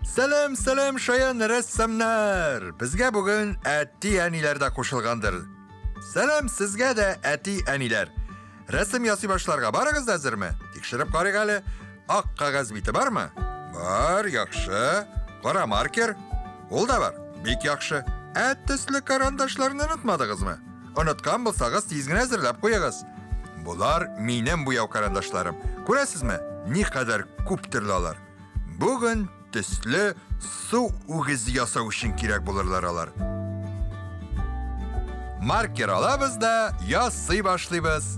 Сәлам, сәлам, шаян рәссамнар! Безгә бүген әти-әниләр дә кушылгандыр. Сәлам сезгә дә, әти-әниләр! Рәсем ясый башларга барыгыз да әзерме? Тикшереп карыйк әле. Ак кәгазь бите бармы? Бар, яхшы. Кара маркер? Ул да бар. Бик яхшы. Ә төсле карандашларны онытмадыгызмы? Оныткан булсагыз, тиз генә әзерләп куегыз. Болар минем буяу карандашларым. Күрәсезме, никадәр күп төрле алар. Бүген төсле су үгезе ясау өчен кирәк булырлар алар. Маркер алабыз да ясый башлыйбыз.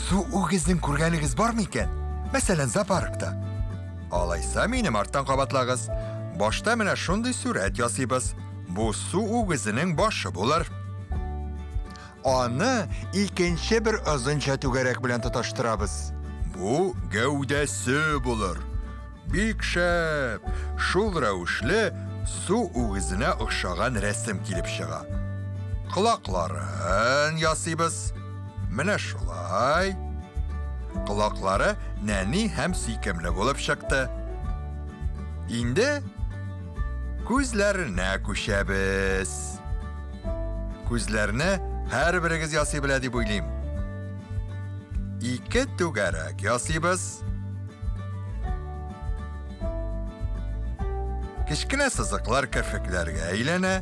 Су үгезен күргәнегез бармы икән? Мәсәлән, зоопаркта. Алайса минем арттан кабатлагыз. Башта менә шундый сурәт ясыйбыз. Бу су үгезенең башы булыр. Аны икенче бер озынча түгәрәк белән тоташтырабыз. Бу гәүдәсе булыр. Бик шәп! Шул рәвешле су үгезенә охшаган рәсем килеп чыга. Колакларын ясыйбыз. Менә шулай. Колаклары нәни һәм сөйкемле булып чыкты. Инде күзләренә күчәбез. Күзләрне һәрберегез ясый белә дип уйлыйм. Ике түгәрәк ясыйбыз. Кечкенә сызыклар керфекләргә әйләнә.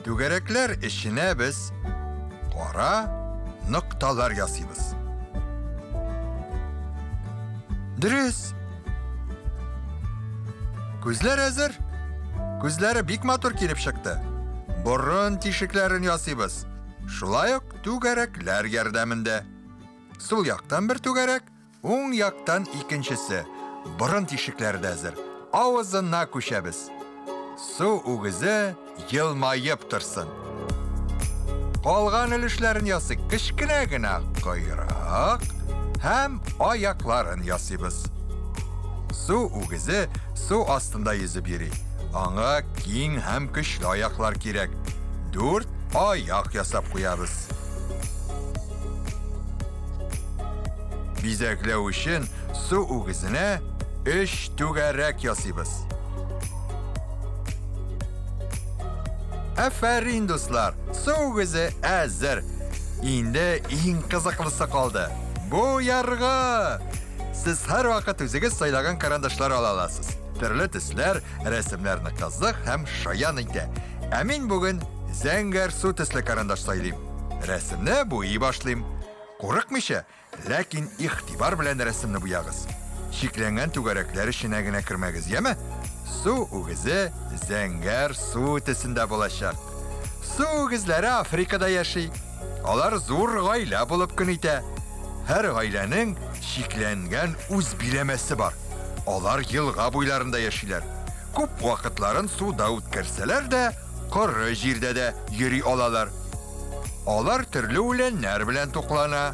Түгәрәкләр эченә без кара нокталар ясыйбыз. Дөрес. Күзләр әзер. Күзләре бик матур килеп чыкты. Борын тишекләрен ясыйбыз. Шулай ук түгәрәкләр ярдәмендә. Сул яктан бер түгәрәк, уң яктан икенчесе. Борын тишекләре дә әзер. Авызына күчәбез. Су үгезе елмаеп торсын. Калган өлешләрен ясыйк. Кечкенә генә койрык һәм аякларын ясыйбыз. Су үгезе су астында йөзеп йөри. Аңа киң һәм көчле аяклар кирәк. Дүрт аяк ясап куябыз. Бизәкләү өчен су үгезенә өч түгәрәк ясыйбыз. Афәрин, дуслар! Су үгезе әзер. Инде иң кызыклысы калды. Бу яргы! Сез һәрвакыт үзегез сайлаган карандашлар ала аласыз. Төрле төсләр рәсемнәрне кызык һәм шаян итә. Ә мин бүген зәңгәр су төсле карандаш сайлыйм. Рәсемне буйый башлыйм. Курыкмыйча, Ләкин игътибар белән рәсемне буягыз. Чикләнгән түгәрәкләр эченә генә кермәгез, яме? Су үгезе зәңгәр су төсендә булачак. Су үгезләре Африкада яши. Алар зур гаилә булып көн итә. Һәр гаиләнең чикләнгән үз биләмәсе бар. Алар елга буйларында яшиләр. Күп вакытларын суда үткәрсәләр дә, коры җирдә дә йөри алалар. Алар төрле үләннәр белән туклана.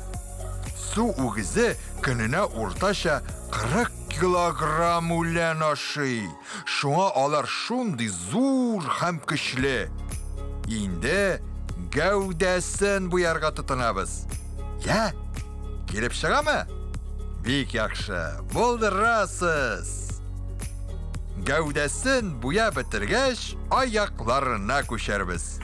Су үгезе көненә уртача 40 килограмм үлән ашый. Шуңа алар шундый зур һәм көчле. Инде гәүдәсен буярга тотынабыз. Я, килеп чыгамы? Бик яхшы, булдырасыз. Гәүдәсен буяп бетергәч, аякларына күчәрбез.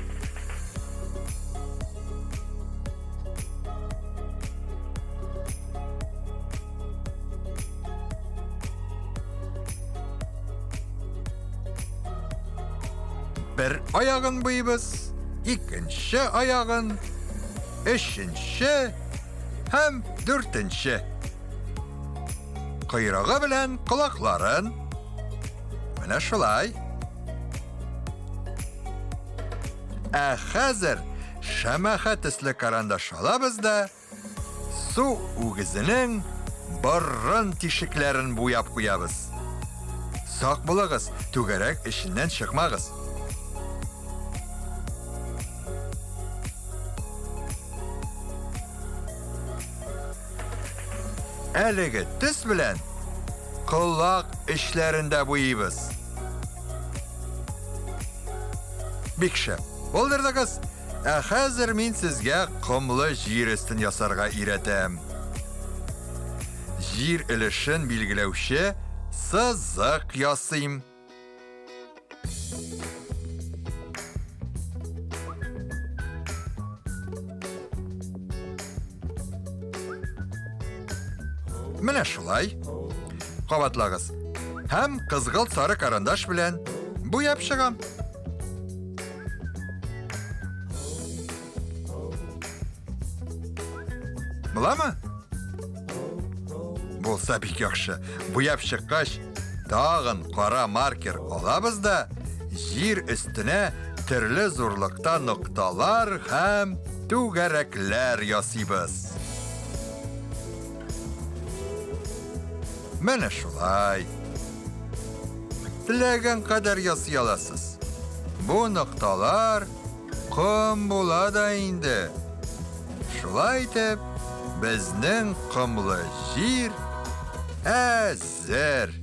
Бер аягын буйыбыз, икенче аягын, өченче һәм дүртенче. Койрыгы белән колакларын. Менә шулай. Ә хәзер шәмәхә төсле карандаш алабыз да су үгезенең борын тишекләрен буяп куябыз. Сак булыгыз, түгәрәк эченнән чыкмагыз. Әлеге төс белән колак эчләрен дә буйыйбыз. Бик шәп. Булдырдыгыз. Ә хәзер мин сезгә комлы җир өстен ясарга өйрәтәм. Җир өлешен билгеләүче сызык ясыйм. Менә шулай. Кабатлагыз. Һәм кызгылт сары карандаш белән буяп чыгам. Буламы? Булса бик яхшы. Буяп чыккач, тагын кара маркер алабыз да, җир өстенә төрле зурлыкта нокталар һәм түгәрәкләр ясыйбыз. Менә шулай. Теләгән кадәр ясый аласыз. Бу нокталар ком була да инде. Шулай итеп, безнең комлы җир әзер.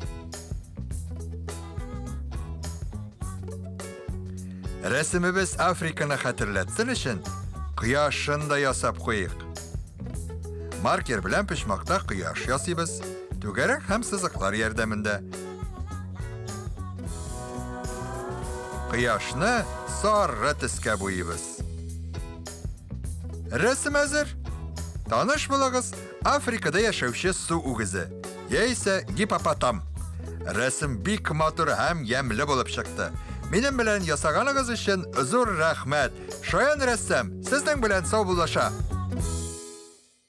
Рәсемебез Африканы хәтерләтсен өчен, кояшын да ясап куйыйк. Маркер белән почмакта кояш ясыйбыз. Түгәрәк һәм сызыклар ярдәмендә. Кояшны сары төскә буйыбыз. Рәсем әзер. Таныш булыгыз, Африкада яшәүче су үгезе, яисә гипопотам. Рәсем бик матур һәм ямьле булып чыкты. Минем белән ясаганыгыз өчен зур рәхмәт. Шаян рәссам сезнең белән саубуллаша.